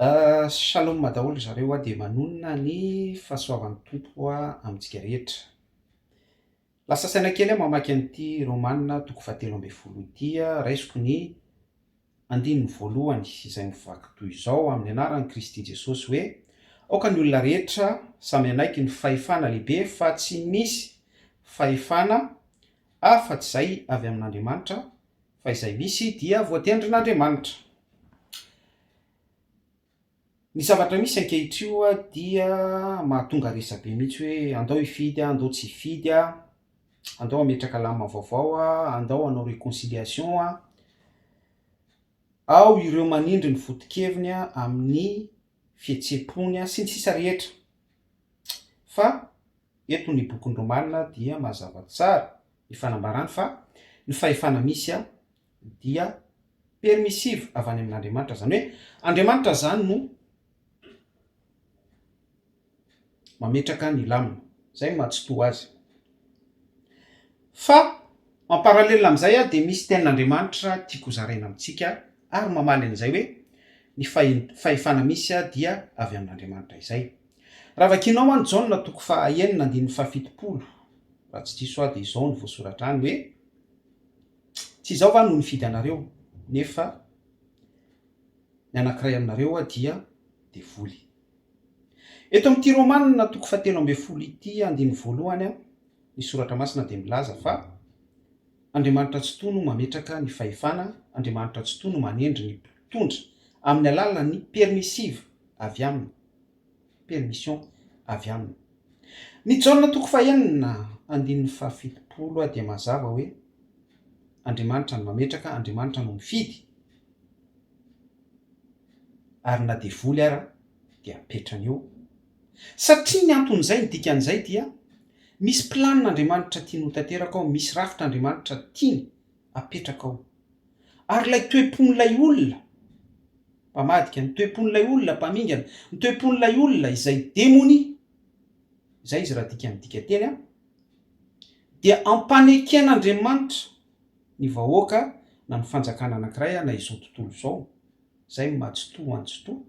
Shalom daholo ry zareo a, dia manonona ny fahasoavan'ny Tompo amintsika rehetra. Lasa saina kely aho mamaky an'ity Romana toko fahatelo ambin'ny folo ity, raisiko ny andininy voalohany izay mivaky toy izao amin'ny anaran'i Kristy Jesosy hoe, Aoka ny olona rehetra samy hanaiky ny fahefana lehibe fa tsy misy fahefana afa-tsy izay avy amin'Andriamanitra fa izay misy dia voatendrin'Andriamanitra. Ny zavatra misy ankehitrio dia mahatonga resabe mihitsy hoe andao hifidy andao tsy hifidy, andao hametraka lamina vaovao, andao hanao reconciliation. Ao ireo manindry ny foto-keviny amin'ny fihetseham-pony sy ny sisa rehetra. Fa eto ny bokin'ny Romana dia mazava tsara ny fanambarany fa ny fahefana misy dia permissive avy any amin'Andriamanitra, izany hoe Andriamanitra izany no mametraka ny lamina, izay no maha tsy toa azy. Fa en parallèle amin'izay dia misy tenin'Andriamanitra tiako hozaraina amintsika ary mamaly an'izay hoe ny fahefana misy dia avy amin'Andriamanitra izay. Raha vakianao any Jaona toko faha enina andininy faha 70, raha tsy diso aho dia izao no voasoratra any hoe, Tsy izaho va no nifidy anareo, nefa ny anankiray aminareo dia devoly. Eto amin'ity Romana toko fahatelo ambin'ny folo ity andininy voalohany, ny Soratra Masina dia milaza fa Andriamanitra Tsitoha no mametraka ny fahefana, Andriamanitra Tsitoha no manendry ny mpitondra amin'ny alalan'ny permissive avy aminy. permission avy aminy. Ny Jaona toko fahenina andininy fahafitopolo dia mazava hoe Andriamanitra no mametraka, Andriamanitra no mifidy, ary na devoly ara dia apetrany eo. Satria ny anton'izay, ny dikan'izay dia misy planina Andriamanitra tiany ho tanteraka ao, misy rafitra Andriamanitra tiany apetraka ao. Ary ilay toe-pon'ilay olona mpamadika, ny toe-pon'ilay olona mpamingana, ny toe-pon'ilay olona izay demonia, izay izy raha adika amin'ny dikanteny an, dia ampaneken'Andriamanitra ny vahoaka na ny fanjakana anankiray na izao tontolo izao, izay no maha tsitoha an'i Tsitoha,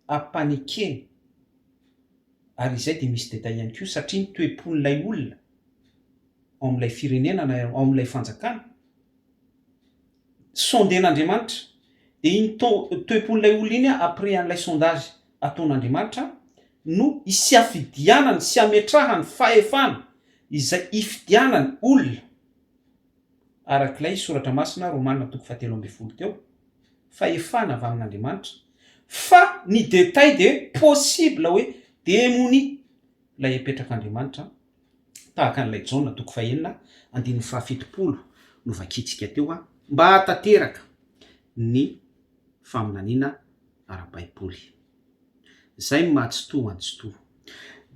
ampanekeny, ary izay dia misy détail ihany koa satria ny toe-pon'ilay olona ao amin'ilay firenena na ao amin'ilay fanjakana, Sonden'Andriamanitra, dia iny toe-pon'ilay olona iny après an'ilay sondage ataon'Andriamanitra no isiafidianany sy ametrahany fahefana izay ifidianany olona arak'ilay soratra masina Romana toko fahatelo ambin'ny folo teo, fahefana avy amin'Andriamanitra, fa ny détail dia possible hoe demonia ilay apetrak'Andriamanitra tahaka an'ilay Jaona toko fahenina andininy fahafitopolo novakintsika teo mba hahatanteraka ny faminaniana ara-baiboly. Izay no maha tsitoha an'i Tsitoha.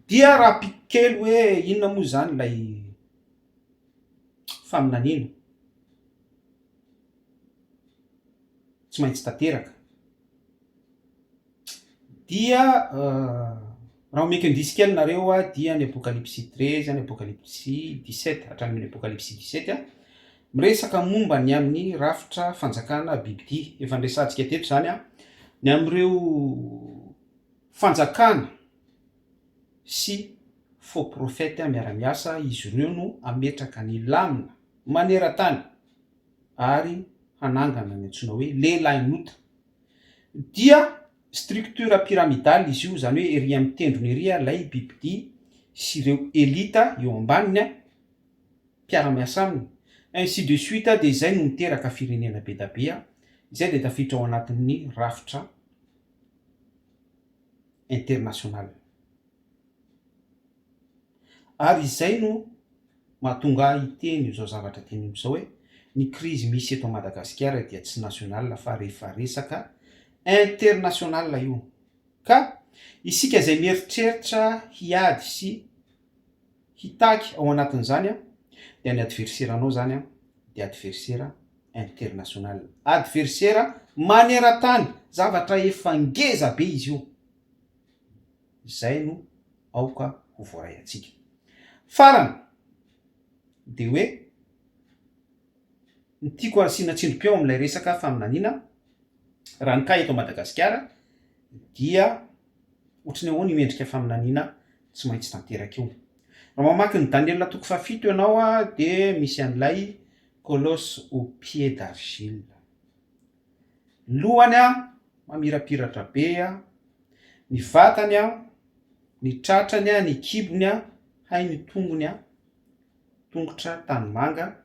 Dia raha ampiko kely hoe inona moa izany ilay faminaniana tsy maintsy tanteraka. Dia raha omeko indice kely nareo dia ny Apokalypsy 13, ny Apokalypsy 17, hatrany amin'ny Apokalypsy 17, miresaka momba ny amin'ny rafitra fanjakana bibidia. Efa niresahantsika teto izany ny amin'ireo fanjakana sy faux prophètes miara-miasa, izy ireo no hametraka ny lamina maneran-tany ary hanangana ny antsoina hoe lehilahin'ota. Dia structure pyramidale izy io, izany hoe ery amin'ny tendrony ery ilay bibidia sy ireo elite eo ambaniny mpiara-miasa aminy, ainsi de suite, dia izay no miteraka firenena be da be, izay dia tafiditra ao anatin'ny rafitra international. Ary izay no mahatonga ahy hiteny izao zavatra teneniko izao hoe ny krizy misy eto Madagasikara dia tsy national fa rehefa resaka international io ka isika izay mieritreritra hiady sy hitaky ao anatin'izany dia ny adversaire-nao izany dia adversaire international, adversaire maneran-tany, zavatra efa ngeza be izy io. Izay no aoka ho voaray antsika. Farany, dia hoe ny tiako asiana tsindrim-peo amin'ilay resaka faminaniana. Raha ny cas eto Madagasikara dia ohatry ny ahoana io endrika faminaniana tsy maintsy tanteraka io? Raha mamaky ny Daniela toko fahafito ianao dia misy an'ilay colosse au pied d'argile. Ny lohany mamirapiratra be, ny vatany, ny tratrany, ny kibony, hay ny tongony, tongotra tanimanga,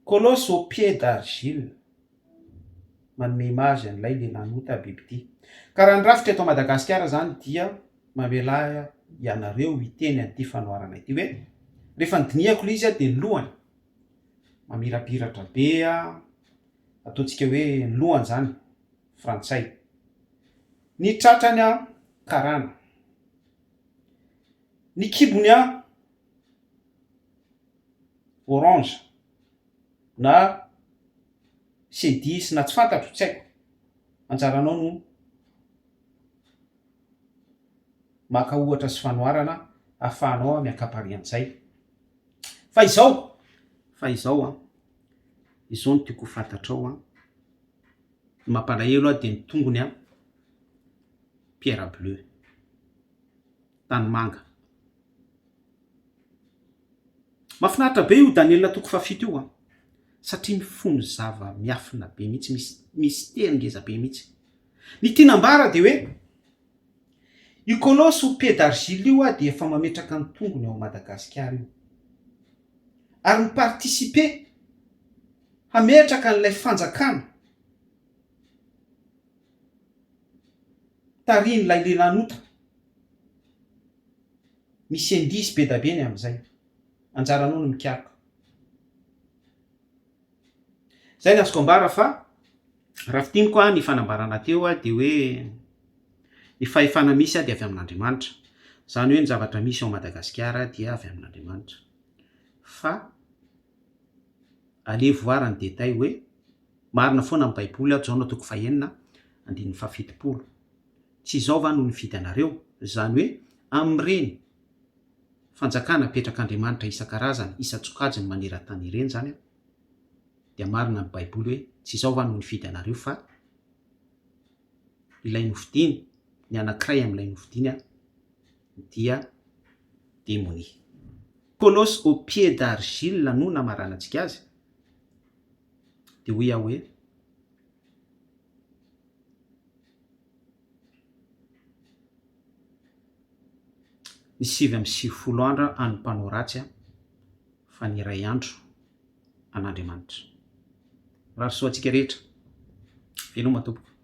colosse au pied d'argile. Manome image an'ilay lehilahy-nota bibidia. Ka raha ny rafitra eto Madagasikara izany dia mamelà ianareo hiteny an'ity fanoharana ity hoe, rehefa nodinihako ilay izy dia ny lohany mamirapiratra be, ataontsika hoe ny lohany izany frantsay, ny tratrany karana, ny kibony orange na C-dix na tsy fantatro, tsy haiko, anjaranao no maka ohatra sy fanoharana ahafahanao miaka-parian'izay. Fa izao, fa izao an, izao no tiako ho fantatrao an, ny mampalahelo ahy dia ny tongony an, pierre bleu, tanimanga. Mahafinaritra be io Daniela toko fahafito io an! Satria mifono zava-miafina be mihitsy, misy mystère ngeza be mihitsy. Ny tiana ambara dia hoe, io colosse au pied d'argile io dia efa mametraka ny tongony ao Madagasikara io. Ary mi-participer hametraka an'ilay fanjakana tarihin'ilay lehilahin'ota. Misy indice be da be ny amin'izay. Anjaranao no mikaroka. Zay ny azoko ambara fa raha fintiniko ny fanambarana teo dia hoe ny fahefana misy dia avy amin'Andriamanitra. Izany hoe ny zavatra misy ao Madagasikara dia avy amin'Andriamanitra. Fa allez voir ny détail hoe marina foana ny baiboly Jaona toko fahenina andininy fahafitopolo. Tsy izao va no nifidy anareo? Izany hoe amin'ireny fanjakana apetrak'Andriamanitra isan-karazany, isan-tsokajiny maneran-tany ireny izany an, dia marina ny Baiboly hoe tsy izao va no nifidy anareo fa ilay nofidiny, ny anankiray amin'ilay nofidiny an, dia demonia. Colosse au pied d'argile no namaranantsika azy, dia hoy aho hoe. Ny 99 andro an'ny mpanao ratsy fa ny iray andro an'Andriamanitra. Mirary soa antsika rehetra. Veloma tompoko.